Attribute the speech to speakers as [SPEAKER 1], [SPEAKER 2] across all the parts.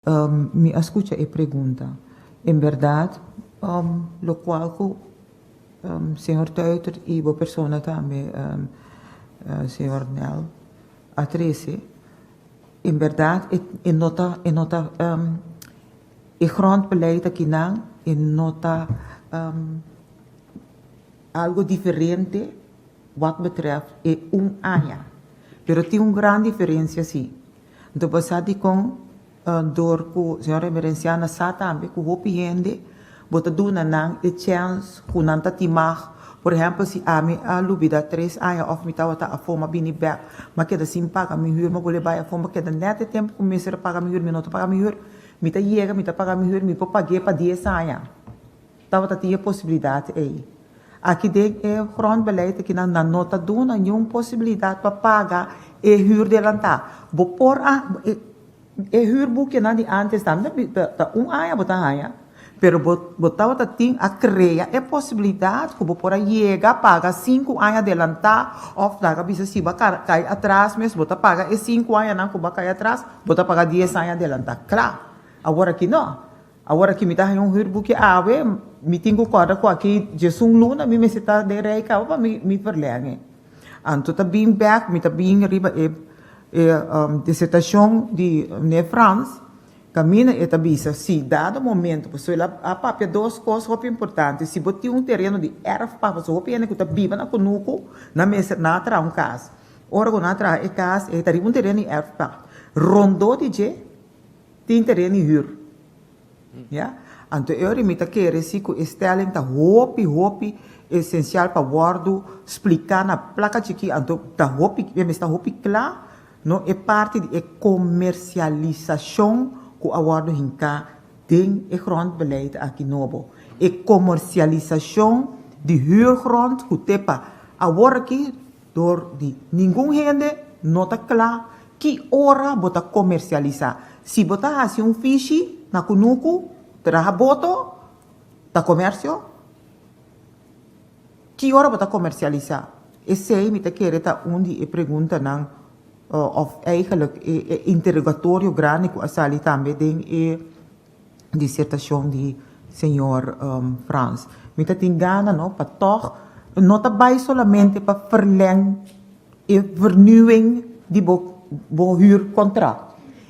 [SPEAKER 1] Mi a skucha e pregunta. En berdat, lokual ku señor Tuiter i bo persona tambe, señor Nel, a trese, en berdat e no ta e grondbeleid akinan, e no ta algu diferente wat betreft e un aña. Pero tin un gran diferensia sí. Anto basá di kon dor ku señor Emerenciana sa tambe ku hopi hende bo ta duna nan e chèns ku nan ta tin mag. Por ehèmpel, si ami a lubidá 3 aña òf mi tabata afó, m'a bini bèk, m'a keda sin paga mi huur, m'a bolbe bai afó, m'a keda nèt e tempu ku mi mester a paga mi huur, mi no ta paga mi huur, mi ta yega, mi ta paga mi huur, mi por pag'é pa 10 aña. Tabata tin e posibilidat ei. Aki den e grondbeleid akinan nan no ta duna niun posibilidat pa paga e huur delantá. Bo por a e huurboekjenan di antes tambe ta un aña bo ta haña, pero bo tabata tin a krea e posibilidat ku bo por a yega paga 5 aña adelantá òf laga bisa si bo a kai atras mes, bo ta paga e 5 añanan ku bo a kai atras, bo ta paga 10 aña adelantá. Kla. Awor aki no. Awor aki mi ta haña un huurboekje awe, mi tin ku kòrda ku aki 11 luna mi mester ta den rei kaba pa mi verlenge. Anto ta bin bèk, mi ta bin riba e disertashon di meneer Frans, kaminda e ta bisa si dado momento, pasobra el a papia dos kos hopi importante: si bo tin un tereno di erfpacht, pasobra hopi hende ku ta biba na kunuku, nan mester nan a traha un kas. Ora ku nan a traha e kas, e ta riba un tereno di erfpacht. Rondó di dje tin tereno di huur. Ja? Anto e ora mi ta kere si ku e stelling ta hopi hopi esensial pa wòrdu spliká na plaka chikí, anto ta hopi, e mester hopi kla, no, e parti di e komersialisashon ku a wòrdu hinká den e grondbeleid aki nobo. E komersialisashon di huurgrond ku te pa awor aki dor di ningun hende no ta kla ki ora bo ta komersialisá. Si bo ta hasi un fishi na kunuku, traha boto, ta komersio? Ki ora bo ta komersialisá? Esei mi ta kere ta un di e preguntanan òf eigenlijk e interrogatorio grandi ku a sali tambe den e disertashon di señor Frans. Mi ta tin gana, no, pa toch no ta bai solamente pa verleng e vernieuwing di bo huurcontract.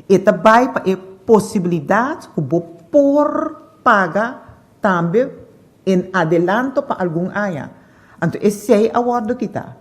[SPEAKER 1] E ta bai pa e posibilidat ku bo por paga tambe in adelanto pa algun aña. Anto esei a wòrdu kitá.